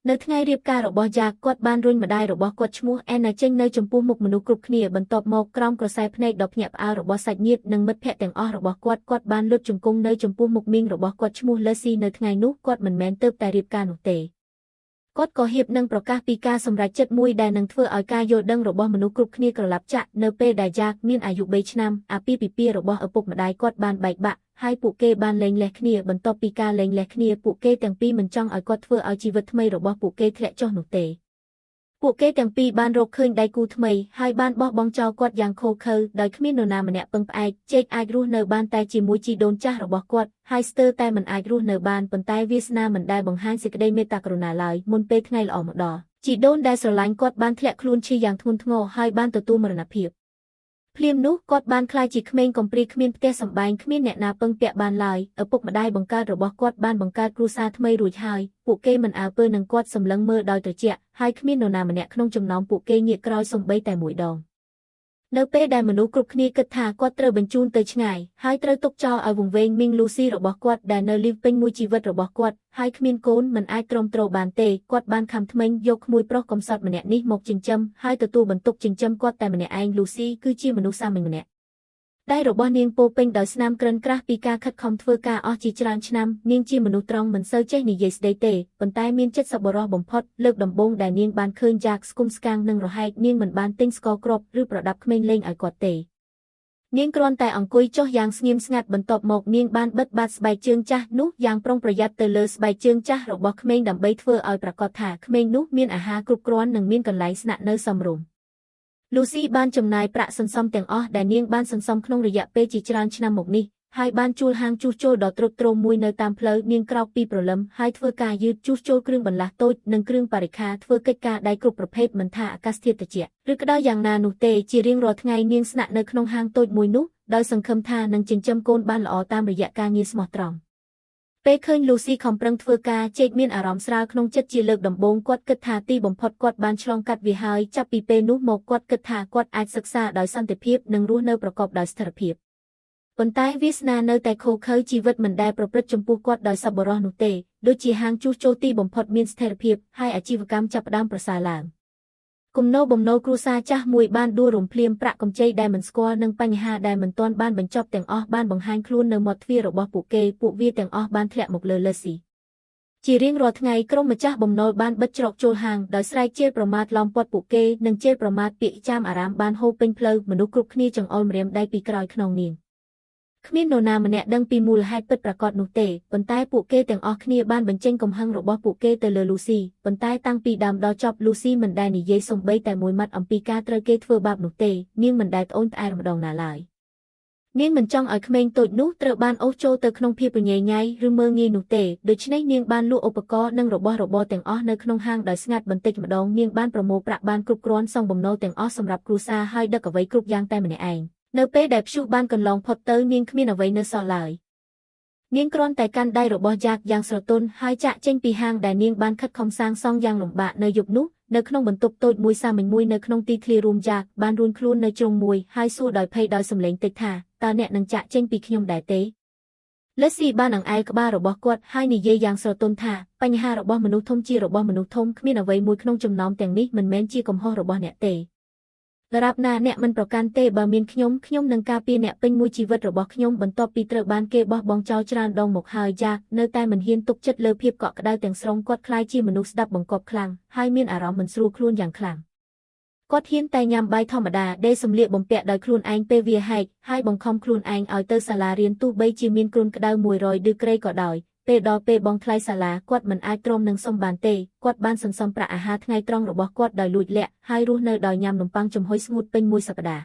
នៅថ្ងៃរៀបការរបស់យ៉ាគាត់បានរុញម្ដាយរបស់គាត់ឈ្មោះអែនណាចេញនៅចំពោះមុខមនុស្សគ្រប់គ្នាបន្ទាប់មកក្រោមក្រសែភ្នែកដ៏ភ្ញាក់ផ្អើលរបស់សាច់ញាតិនិងមិត្តភ័ក្តិទាំងអស់របស់គាត់គាត់បានលុតជង្គង់នៅចំពោះមុខមីងរបស់គាត់ឈ្មោះលឺស៊ីនៅថ្ងៃនោះគាត់មិនមែនទើបតែរៀបការនោះទេគាត់ក៏ហៀបនឹងប្រកាសពីការសម្រេចចិត្តមួយដែលនឹងធ្វើឲ្យការយល់ដឹងរបស់មនុស្សគ្រប់គ្នាក្រឡាប់ចាក់នៅពេលដែលយ៉ាមានអាយុ3ឆ្នាំអាពាហ៍ពិពាហ៍របស់ឪពុកម្ដាយគាត់បានបែកបាក់ហើយពួកគេបានលែងលះគ្នាបន្ទាប់ពីការលែងលះគ្នាពួកគេទាំងពីរមិនចង់ឲ្យគាត់ធ្វើឲ្យជីវិតថ្មីរបស់ពួកគេធ្លាក់ចុះនោះទេពួកគេទាំងពីរបានរកឃើញដៃគូថ្មីហើយបានបោះបង់ចោលគាត់យ៉ាងឃោរឃៅដោយគ្មាននរណាម្នាក់ពឹងផ្អែកជេកអាចរស់នៅបានតែជាមួយជីដូនចាស់របស់គាត់ហើយស្ទើរតែមិនអាចរស់នៅបានប៉ុន្តែវាសនាមិនដែលបង្ហាញសេចក្តីមេត្តាករុណាឡើយមុនពេលថ្ងៃល្អមកដល់ជីដូនដែលស្រឡាញ់គាត់បានធ្លាក់ខ្លួនឈឺយ៉ាងធ្ងន់ធ្ងរហើយបានទទួលមរណភាពភ្លាមនោះគាត់បានក្លាយជាក្មេងកំព្រាគ្មានផ្ទះសម្បែងគ្មានអ្នកណាពឹងពាក់បានឡើយឪពុកម្ដាយបង្កើតរបស់គាត់បានបង្កើតគ្រួសារថ្មីរួចហើយពួកគេមិនអើពើនឹងគាត់សម្លឹងមើលដោយត្រជាក់ហើយគ្មាននរណាម្នាក់ក្នុងចំណោមពួកគេងាកក្រោយសូម្បីតែមួយដងនៅពេលដែលមនុស្សគ្រប់គ្នាគិតថាគាត់ត្រូវបញ្ជូនទៅឆ្ងាយហើយត្រូវទុកចោលឲ្យវង្វេងមីងលូស៊ីរបស់គាត់ដែលនៅលីវពេញមួយជីវិតរបស់គាត់ហើយគ្មានកូនមិនអាចទ្រាំទ្របានទេគាត់បានខំថ្មិញយកក្មួយប្រុសកំសត់ម្នាក់នេះមកចិញ្ចឹមហើយទទួលបន្ទុកចិញ្ចឹមគាត់តែម្នាក់ឯងលូស៊ីគឺជាមនុស្សសាមញ្ញម្នាក់ដៃរបស់នាងពោពេញដោយស្នាមក្រិនក្រាស់ពីការខិតខំធ្វើការអស់ជាច្រើនឆ្នាំនាងជាមនុស្សត្រង់មិនសូវចេះនិយាយស្ដីទេប៉ុន្តែមានចិត្តសប្បុរសបំផុតលើកដំបូងដែលនាងបានឃើញយ៉ាកស្គុំស្កាំងនិងរហែកនាងមិនបានទិញស្ករគ្រាប់ឬប្រដាប់ក្មេងលេងឲ្យគាត់ទេនាងគ្រាន់តែអង្គុយចុះយ៉ាងស្ងៀមស្ងាត់បន្ទាប់មកនាងបានបិទបាតស្បែកជើងចាស់នោះយ៉ាងប្រុងប្រយ័ត្នទៅលើស្បែកជើងចាស់របស់ក្មេងដើម្បីធ្វើឲ្យប្រាកដថាក្មេងនោះមានអាហារគ្រប់គ្រាន់និងមានកន្លែងស្នាក់នៅសមរម្យលូស៊ីបានចំណាយប្រាក់សន្សំទាំងអស់ដែលនាងបានសន្សំក្នុងរយៈពេលជាច្រើនឆ្នាំមកនេះហើយបានជួលហាងជួសជុលដ៏ទ្រុឌទ្រោមមួយនៅតាមផ្លូវនាងក្រោកពីព្រលឹមហើយធ្វើការយឺតជួសជុលគ្រឿងបន្លាស់តូចនិងគ្រឿងបរិក្ខារធ្វើកិច្ចការដៃគ្រប់ប្រភេទមិនថាអាកាសធាតុត្រជាក់ឬក្តៅយ៉ាងណានោះទេជារៀងរាល់ថ្ងៃនាងស្នាក់នៅក្នុងហាងតូចមួយនោះដោយសង្ឃឹមថានឹងចិញ្ចឹមកូនបានល្អតាមរយៈការងារស្មោះត្រង់ពេលឃើញលូស៊ីខំប្រឹងធ្វើការជេកមានអារម្មណ៍ស្រាលក្នុងចិត្តជាលើកដំបូងគាត់គិតថាទីបំផុតគាត់បានឆ្លងកាត់វាហើយចាប់ពីពេលនោះមកគាត់គិតថាគាត់អាចសិក្សាដោយសន្តិភាពនិងរស់នៅប្រកបដោយស្ថិរភាពប៉ុន្តែវាសនានៅតែឃោរឃៅជីវិតមិនដែលប្រព្រឹត្តចំពោះគាត់ដោយសប្បុរសនោះទេដូចជាហាងជួសជុលទីបំផុតមានស្ថិរភាពហើយអាជីវកម្មចាប់ផ្ដើមប្រសើរឡើងគំនរបំណុលគ្រួសារចាស់មួយបានដួលរំភ្លាមប្រាក់កម្ចីដែលមិនស្គាល់និងបញ្ហាដែលមិនទាន់បានបញ្ចប់ទាំងអស់បានបង្ហាញខ្លួននៅមាត់ទ្វាររបស់ពួកគេពួកវាទាំងអស់បានធ្លាក់មកលើលឺស៊ីជារៀងរាល់ថ្ងៃក្រុមម្ចាស់បំណុលបានបិទច្រកចូលហាងដោយស្រែកជេរប្រមាថឡោមព័ទ្ធពួកគេនិងជេរប្រមាថពាក្យចាមអារាមបានហូរពេញផ្លូវមនុស្សគ្រប់គ្នាចង្អុលម្រាមដៃពីក្រោយខ្នងនាងគ្មាននរណាម្នាក់ដឹងពីមូលហេតុពិតប្រាកដនោះទេប៉ុន្តែពួកគេទាំងអស់គ្នាបានបញ្ចេញកំហឹងរបស់ពួកគេទៅលើលូស៊ីប៉ុន្តែតាំងពីដើមដល់ចប់លូស៊ីមិនដែលនិយាយសូម្បីតែមួយម៉ាត់អំពីការត្រូវគេធ្វើបាបនោះទេនាងមិនដែលត្អូញត្អែរម្ដងណាឡើយនាងមិនចង់ឲ្យក្មេងតូចនោះត្រូវបានអូសចូលទៅក្នុងភាពរញ៉េញ៉ៃឬមើលងាយនោះទេដូច្នេះនាងបានលក់ឧបករណ៍និងរបស់របរទាំងអស់នៅក្នុងហាងដោយស្ងាត់បន្តិចម្ដងនាងបានប្រមូលប្រាក់បានគ្រប់គ្រាន់សងបំណុលទាំងអស់សម្រាប់គ្រួសារហើយដឹកអ្វីគ្រប់យ៉ាងតែម្នាក់ឯងនៅពេលដែលព្យុះបានកន្លងផុតទៅនាងគ្មានអ្វីនៅសល់ឡើយនាងគ្រាន់តែកាន់ដៃរបស់យ៉ាកយ៉ាងស្រទន់ហើយចាក់ចេញពីហាងដែលនាងបានខិតខំសាងសង់យ៉ាងលំបាកនៅយប់នោះនៅក្នុងបន្ទប់តូចមួយសាមញ្ញមួយនៅក្នុងទីធ្លារួមយ៉ាកបានរួនខ្លួននៅជ្រុងមួយហើយសួរដោយភ័យដោយសម្លេងតិចថាតើអ្នកនឹងចាក់ចេញពីខ្ញុំដែរទេលឺស៊ីបានអង្អែលក្បាលរបស់គាត់ហើយនិយាយយ៉ាងស្រទន់ថាបញ្ហារបស់មនុស្សធំជារបស់មនុស្សធំគ្មានអ្វីមួយក្នុងចំណោមទាំងនេះមិនមែនជាកំហុសរបស់អ្នកទេដរាបណាអ្នកមិនប្រកាន់ទេបើមានខ្ញុំខ្ញុំនឹងការពារអ្នកពេញមួយជីវិតរបស់ខ្ញុំបន្ទាប់ពីត្រូវបានគេបោះបង់ចោលច្រើនដងមកហើយយ៉ានៅតែមិនហ៊ានទុកចិត្តលើភាពកក់ក្ដៅទាំងស្រុងគាត់ក្លាយជាមនុស្សស្ដាប់បង្គាប់ខ្លាំងហើយមានអារម្មណ៍មិនស្រួលខ្លួនយ៉ាងខ្លាំងគាត់ហ៊ានតែញ៉ាំបាយធម្មតាដេកសម្លៀកបំពាក់ដោយខ្លួនឯងពេលវាហែកហើយបង្ខំខ្លួនឯងឲ្យទៅសាលារៀនទោះបីជាមានគ្រុនក្ដៅ100ដឺក្រេក៏ដោយពេលដល់ពេលបងថ្លៃសាលាគាត់មិនអាចទ្រាំនឹងសុំបានទេគាត់បានសន្សំប្រាក់អាហារថ្ងៃត្រង់របស់គាត់ដោយលួចលាក់ហើយរស់នៅដោយញ៉ាំនំប៉័ងចំហុយស្ងួតពេញមួយសប្តាហ៍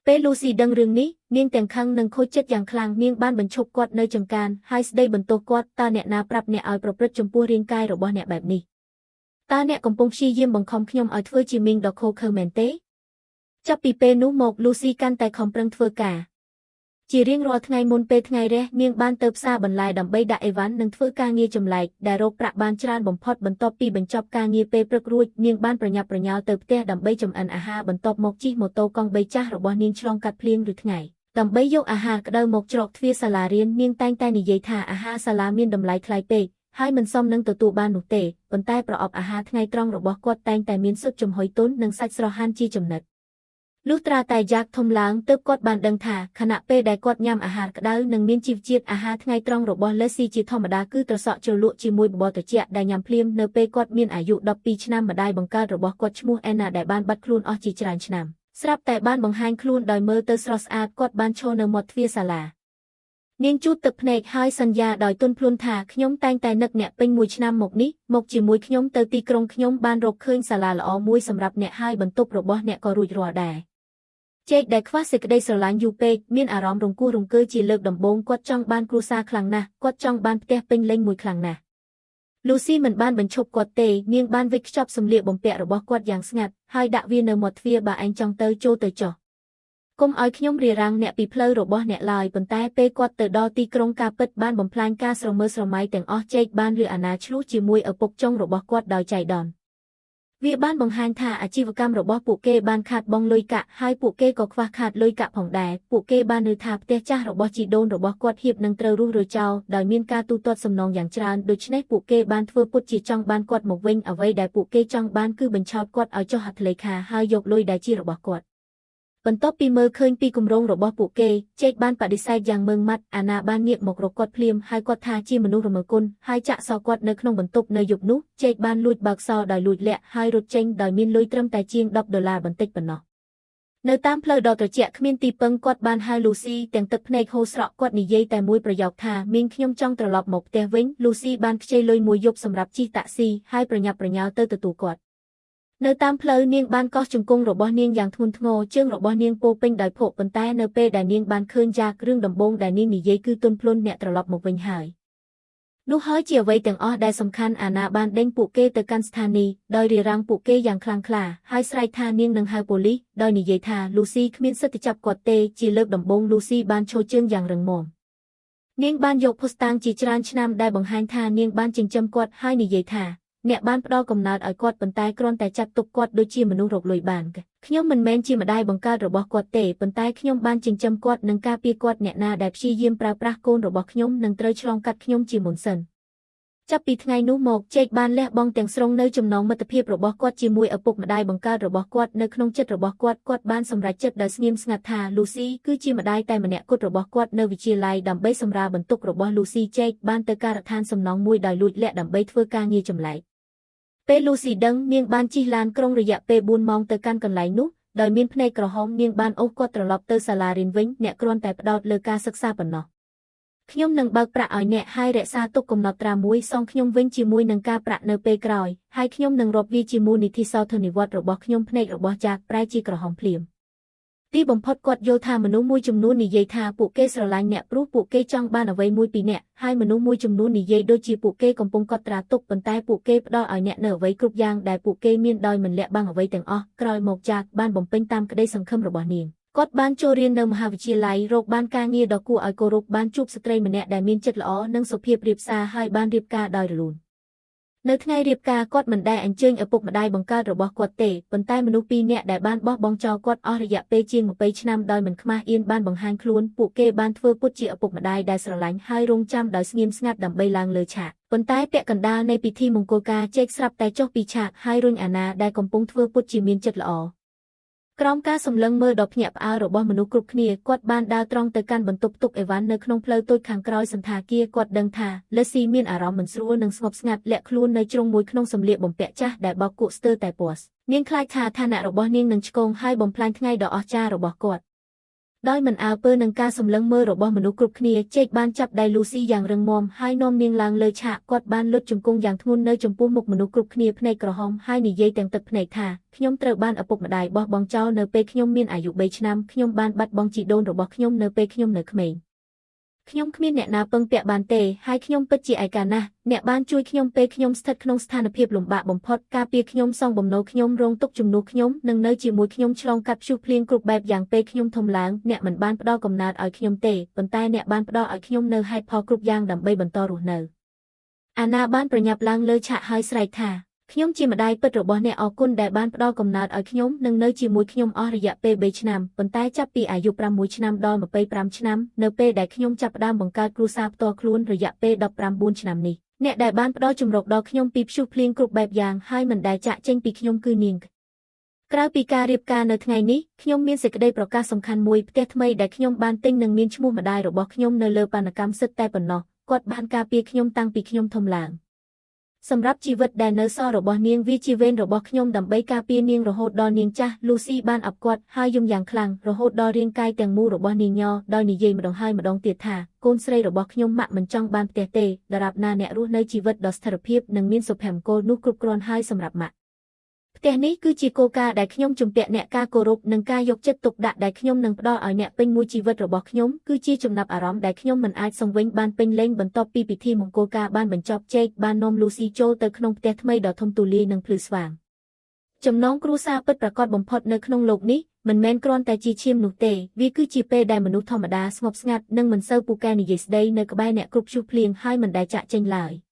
ពេលលូស៊ីដឹងរឿងនេះនាងទាំងខឹងនិងខូចចិត្តយ៉ាងខ្លាំងនាងបានបញ្ឈប់គាត់នៅចង្កានហើយស្ដីបន្ទោសគាត់តើអ្នកណាប្រាប់អ្នកឲ្យប្រព្រឹត្តចំពោះរាងកាយរបស់អ្នកបែបនេះតើអ្នកកំពុងព្យាយាមបង្ខំខ្ញុំឲ្យធ្វើជាមីងដ៏ឃោរឃៅមែនទេចាប់ពីពេលនោះមកលូស៊ីកាន់តែខំប្រឹងធ្វើការជារៀងរាល់ថ្ងៃមុនពេលថ្ងៃរះនាងបានទៅផ្សារបន្លែដើម្បីដាក់អីវ៉ាន់និងធ្វើការងារចម្លែកដែលរកប្រាក់បានច្រើនបំផុតបន្ទាប់ពីបញ្ចប់ការងារពេលព្រឹករួចនាងបានប្រញាប់ប្រញាល់ទៅផ្ទះដើម្បីចម្អិនអាហារបន្ទាប់មកជិះម៉ូតូកង់បីចាស់របស់នាងឆ្លងកាត់ភ្លៀងឬថ្ងៃដើម្បីយកអាហារក្តៅមកច្រកទ្វារសាលារៀននាងតែងតែនិយាយថាអាហារសាលាមានតម្លៃថ្លៃពេក ហើយមិនសមនឹងទទួលបាននោះទេប៉ុន្តែប្រអប់អាហារថ្ងៃត្រង់របស់គាត់តែងតែមានស៊ុតចំហុយទន់និងសាច់ស្រស់ហាន់ជាចំណិតលុះត្រាតែយ៉ាកធំឡើងទើបគាត់បានដឹងថាខណៈពេលដែលគាត់ញ៉ាំអាហារក្តៅនិងមានជីវជាតិអាហារថ្ងៃត្រង់របស់លេស៊ីជាធម្មតាគឺត្រសក់ជ្រលក់ជាមួយបបរត្រជាក់ដែលញ៉ាំភ្លាមនៅពេលគាត់មានអាយុ12ឆ្នាំម្ដាយបង្កើតរបស់គាត់ឈ្មោះអេណាដែលបានបាត់ខ្លួនអស់ជាច្រើនឆ្នាំស្រាប់តែបានបង្ហាញខ្លួនដោយមើលទៅស្រស់ស្អាតគាត់បានឈរនៅមាត់ទ្វារសាលានាងជូតទឹកភ្នែកហើយសន្យាដោយទន់ភ្លន់ថាខ្ញុំតែងតែនឹកអ្នកពេញមួយឆ្នាំមកនេះមកជាមួយខ្ញុំទៅទីក្រុងខ្ញុំបានរកឃើញសាលាល្អមួយសម្រាប់អ្នកហើយបន្ទប់របស់អ្នកក៏រួចរាល់ដែរជេកដែលខ្វះសេចក្តីស្រឡាញ់យូរពេកមានអារម្មណ៍រង្គោះរង្គើជាលើកដំបូងគាត់ចង់បានគ្រួសារខ្លាំងណាស់គាត់ចង់បានផ្ទះពេញលេញមួយខ្លាំងណាស់លូស៊ីមិនបានបញ្ឈប់គាត់ទេនាងបានវេចខ្ចប់សម្លៀកបំពាក់របស់គាត់យ៉ាងស្ងាត់ហើយដាក់វានៅមាត់ទ្វារបើឯងចង់ទៅចូលទៅចុះកុំឲ្យខ្ញុំរារាំងអ្នកពីផ្លូវរបស់អ្នកឡើយប៉ុន្តែពេលគាត់ទៅដល់ទីក្រុងការពិតបានបំផ្លាញការស្រមើស្រមៃទាំងអស់ជេកបានឬអាណាឆ្លោះជាមួយឪពុកចុងរបស់គាត់ដោយចៃដន្យវាបានបង្ហាញថាអាជីវកម្មរបស់ពួកគេបានខាតបង់លុយកាក់ហើយពួកគេក៏ខ្វះខាតលុយកាក់ផងដែរពួកគេបាននឿថាផ្ទះចាស់របស់ជីដូនរបស់គាត់ហៀបនឹងត្រូវរុះរើចោលដោយមានការទូទាត់សំណងយ៉ាងច្រើនដូច្នេះពួកគេបានធ្វើពុតជាចង់បានគាត់មកវិញអ្វីដែលពួកគេចង់បានគឺបញ្ឆោតគាត់ឲ្យចុះហត្ថលេខាហើយយកលុយដែលជារបស់គាត់បន្ទាប់ពីមើលឃើញពីគម្រោងរបស់ពួកគេជេកបានបដិសេធយ៉ាងម៉ឺងម៉ាត់អាណាបានងាកមករកគាត់ភ្លាមហើយគាត់ថាជាមនុស្សរមិលគុណហើយចាក់សោគាត់នៅក្នុងបន្ទប់នៅយប់នោះជេកបានលួចបើកសោដោយលួចលាក់ហើយរត់ចេញដោយមានលុយត្រឹមតែជាង10ដុល្លារបន្តិចប៉ុណ្ណោះនៅតាមផ្លូវដ៏ត្រជាក់គ្មានទីពឹងគាត់បានហៅលូស៊ីទាំងទឹកភ្នែកហូរស្រក់គាត់និយាយតែមួយប្រយោគថាមីងខ្ញុំចង់ត្រឡប់មកផ្ទះវិញលូស៊ីបានខ្ចីលុយមួយយប់សម្រាប់ជិះតាក់ស៊ីហើយប្រញាប់ប្រញាល់ទៅទទួលគាត់នៅតាមផ្លូវនាងបានកោះជង្គង់របស់នាងយ៉ាងធ្ងន់ធ្ងរជើងរបស់នាងពោពេញដោយភក់ប៉ុន្តែនៅពេលដែលនាងបានឃើញយ៉ាករឿងដំបូងដែលនាងនិយាយគឺទន់ភ្លន់អ្នកត្រឡប់មកវិញហើយនោះហើយជាអ្វីទាំងអស់ដែលសំខាន់អាណាបានដេញពួកគេទៅកាន់ស្ថានីយ៍ដោយរារាំងពួកគេយ៉ាងខ្លាំងក្លាហើយស្រែកថានាងនឹងហៅប៉ូលីសដោយនិយាយថាលូស៊ីគ្មានសិទ្ធិចាប់គាត់ទេជាលើកដំបូងលូស៊ីបានឈរជើងយ៉ាងរឹងមាំនាងបានយកភស្តុតាងជាច្រើនឆ្នាំដែលបង្ហាញថានាងបានចិញ្ចឹមគាត់ហើយនិយាយថាអ្នកបានផ្ដល់កំណើតឲ្យគាត់ប៉ុន្តែគ្រាន់តែចាត់ទុកគាត់ដូចជាមនុស្សរកលុយបានខ្ញុំមិនមែនជាម្ដាយបង្កើតរបស់គាត់ទេប៉ុន្តែខ្ញុំបានចិញ្ចឹមគាត់និងការពារគាត់អ្នកណាដែលព្យាយាមប្រើប្រាស់កូនរបស់ខ្ញុំនឹងត្រូវឆ្លងកាត់ខ្ញុំជាមុនសិនចាប់ពីថ្ងៃនោះមកជេកបានលះបង់ទាំងស្រុងនៅចំណងមិត្តភាពរបស់គាត់ជាមួយឪពុកម្ដាយបង្កើតរបស់គាត់នៅក្នុងចិត្តរបស់គាត់គាត់បានសម្រេចចិត្តដោយស្ងៀមស្ងាត់ថាលូស៊ីគឺជាម្ដាយតែម្នាក់គត់របស់គាត់នៅវិទ្យាល័យដើម្បីសម្រាលបន្ទុករបស់លូស៊ីជេកបានទៅការដ្ឋានសំណង់មួយដោយលួចលាក់ដើម្បីធ្វើការងារចម្លែកពេលលូស៊ីដឹងនាងបានជិះឡានក្រុងរយៈពេល4ម៉ោងទៅកាន់កន្លែងនោះដោយមានភ្នែកក្រហមនាងបានអូសគាត់ត្រឡប់ទៅសាលារៀនវិញអ្នកគ្រាន់តែផ្ដោតលើការសិក្សាប៉ុណ្ណោះខ្ញុំនឹងបើកប្រាក់ឲ្យអ្នកហើយរក្សាទុកកំណត់ត្រាមួយសងខ្ញុំវិញជាមួយនឹងការប្រាក់នៅពេលក្រោយហើយខ្ញុំនឹងរាប់វាជាមូលនិធិសោធននិវត្តន៍របស់ខ្ញុំភ្នែករបស់ចាកប្រែជាក្រហមភ្លាមទីបំផុតគាត់យល់ថាមនុស្សមួយចំនួននិយាយថាពួកគេស្រឡាញ់អ្នកព្រោះពួកគេចង់បានអ្វីមួយពីអ្នកហើយមនុស្សមួយចំនួននិយាយដូចជាពួកគេកំពុងកត់ត្រាទុកប៉ុន្តែពួកគេផ្ដល់ឲ្យអ្នកនៅអ្វីគ្រប់យ៉ាងដែលពួកគេមានដោយមិនលាក់បាំងអ្វីទាំងអស់ក្រោយមកចាកបានបំពេញតាមក្តីសង្ឃឹមរបស់នាងគាត់បានចូលរៀននៅមហាវិទ្យាល័យរកបានការងារដ៏គួរឲ្យគោរពបានជួបស្ត្រីម្នាក់ដែលមានចិត្តល្អនិងសុភាពរាបសារហើយបានរៀបការដោយរលូននៅថ្ងៃរៀបការគាត់មិនដែលអញ្ជើញឪពុកម្ដាយបង្កើតរបស់គាត់ទេប៉ុន្តែមនុស្សពីរនាក់ដែលបានបោះបង់ចោលគាត់អស់រយៈពេលជាង20ឆ្នាំដោយមិនខ្មាស់អៀនបានបង្ហាញខ្លួនពួកគេបានធ្វើពុតជាឪពុកម្ដាយដែលស្រឡាញ់ហើយរងចាំដោយស្ងៀមស្ងាត់ដើម្បីឡើងលើឆាកប៉ុន្តែពាក់កណ្ដាលនៃពិធីមង្គលការជេកស្រាប់តែចុះពីឆាកហើយរុញអាណាដែលកំពុងធ្វើពុតជាមានចិត្តល្អក្រោមការសម្លឹងមើលដ៏ភ្ញាក់ផ្អើលរបស់មនុស្សគ្រប់គ្នាគាត់បានដើរត្រង់ទៅកាន់បន្ទប់ទុកអីវ៉ាន់នៅក្នុងផ្លូវតូចខាងក្រោយសណ្ឋាគារគាត់ដឹងថាលេស៊ីមានអារម្មណ៍មិនស្រួលនិងស្ងប់ស្ងាត់លាក់ខ្លួននៅជ្រុងមួយក្នុងសម្លៀកបំពាក់ចាស់ដែលបោកគក់ស្ទើរតែពាស់នាងខ្លាចថាឋានៈរបស់នាងនឹងឆ្គងហើយបំផ្លាញថ្ងៃដ៏អស្ចារ្យរបស់គាត់ដោយមិនអើពើនឹងការសម្លឹងមើលរបស់មនុស្សគ្រប់គ្នាជេកបានចាប់ដៃលូស៊ីយ៉ាងរឹងមាំហើយនាំនាងឡើងលើឆាកគាត់បានលុតជង្គង់យ៉ាងធ្ងន់នៅចំពោះមុខមនុស្សគ្រប់គ្នាភ្នែកក្រហមហើយនិយាយទាំងទឹកភ្នែកថាខ្ញុំត្រូវបានឪពុកម្ដាយបោះបង់ចោលនៅពេលខ្ញុំមានអាយុ3ឆ្នាំខ្ញុំបានបាត់បង់ជីដូនរបស់ខ្ញុំនៅពេលខ្ញុំនៅក្មេងខ្ញុំគ្មានអ្នកណាពឹងពាក់បានទេហើយខ្ញុំពិតជាឯកាណាស់អ្នកបានជួយខ្ញុំពេលខ្ញុំស្ថិតក្នុងស្ថានភាពលំបាកបំផុតការពារខ្ញុំសងបំណុលខ្ញុំរងទុក្ខជំនួសខ្ញុំនិងនៅជាមួយខ្ញុំឆ្លងកាត់ព្យុះភ្លៀងគ្រប់បែបយ៉ាងពេលខ្ញុំធំឡើងអ្នកមិនបានផ្ដល់កំណើតឲ្យខ្ញុំទេប៉ុន្តែអ្នកបានផ្ដល់ឲ្យខ្ញុំនូវហេតុផលគ្រប់យ៉ាងដើម្បីបន្តរស់នៅអាណាបានប្រញាប់ឡើងលើឆាកហើយស្រែកថាខ្ញុំជាម្ដាយពិតរបស់អ្នកអរគុណដែលបានផ្ដល់កំណើតឲ្យខ្ញុំនិងនៅជាមួយខ្ញុំអស់រយៈពេល3ឆ្នាំប៉ុន្តែចាប់ពីអាយុ6ឆ្នាំដល់25ឆ្នាំនៅពេលដែលខ្ញុំចាប់ផ្ដើមបង្កើតគ្រួសារផ្ទាល់ខ្លួនរយៈពេល19ឆ្នាំនេះ អ្នកដែលបានផ្ដល់ជំរកដល់ខ្ញុំពីព្យុះភ្លៀងគ្រប់បែបយ៉ាងហើយមិនដែលចាកចេញពីខ្ញុំគឺនាងក្រៅពីការរៀបការនៅថ្ងៃនេះខ្ញុំមានសេចក្តីប្រកាសសំខាន់មួយផ្ទះថ្មីដែលខ្ញុំបានទិញនឹងមានឈ្មោះម្ដាយរបស់ខ្ញុំនៅលើបណ្ណកម្មសិទ្ធិតែប៉ុណ្ណោះគាត់បានការពារខ្ញុំតាំងពីខ្ញុំធំឡើងសម្រាប់ជីវិតដែលនៅសល់របស់នាងវាជាវេនរបស់ខ្ញុំដើម្បីការពារនាងរហូតដល់នាងចាស់លូស៊ីបានអបគាត់ហើយយំយ៉ាងខ្លាំងរហូតដល់រាងកាយទាំងមូលរបស់នាងញ័រដោយនិយាយម្ដងហើយម្ដងទៀតថាកូនស្រីរបស់ខ្ញុំម៉ាក់មិនចង់បានផ្ទះទេដរាបណាអ្នករស់នៅជីវិតដ៏ស្ថិរភាពនិងមានសុភមង្គលនោះគ្រប់គ្រាន់ហើយសម្រាប់ម៉ាក់ផ្ទះនេះគឺជាគោលការណ៍ដែលខ្ញុំជំពាក់អ្នកការគោរពនិងការយកចិត្តទុកដាក់ដែលខ្ញុំនឹងផ្ដល់ឲ្យអ្នកពេញមួយជីវិតរបស់ខ្ញុំគឺជាចំណាប់អារម្មណ៍ដែលខ្ញុំមិនអាចសង្វិញបានពេញលេញបន្ទាប់ពីពិធីមង្គលការបានបញ្ចប់ជេកបាននាំលូស៊ីចូលទៅក្នុងផ្ទះថ្មីដ៏ធំទូលាយនិងភ្លឺស្វាងចំណងគ្រួសារពិតប្រាកដបំផុតនៅក្នុងលោកនេះមិនមែនគ្រាន់តែជាឈាមនោះទេវាគឺជាពេលដែលមនុស្សធម្មតាស្ងប់ស្ងាត់និងមិនសូវពូកែនិយាយស្ដីនៅក្បែរអ្នកគ្រប់ជួសភ្លៀងហើយមិនដែលចាកចេញឡើយ។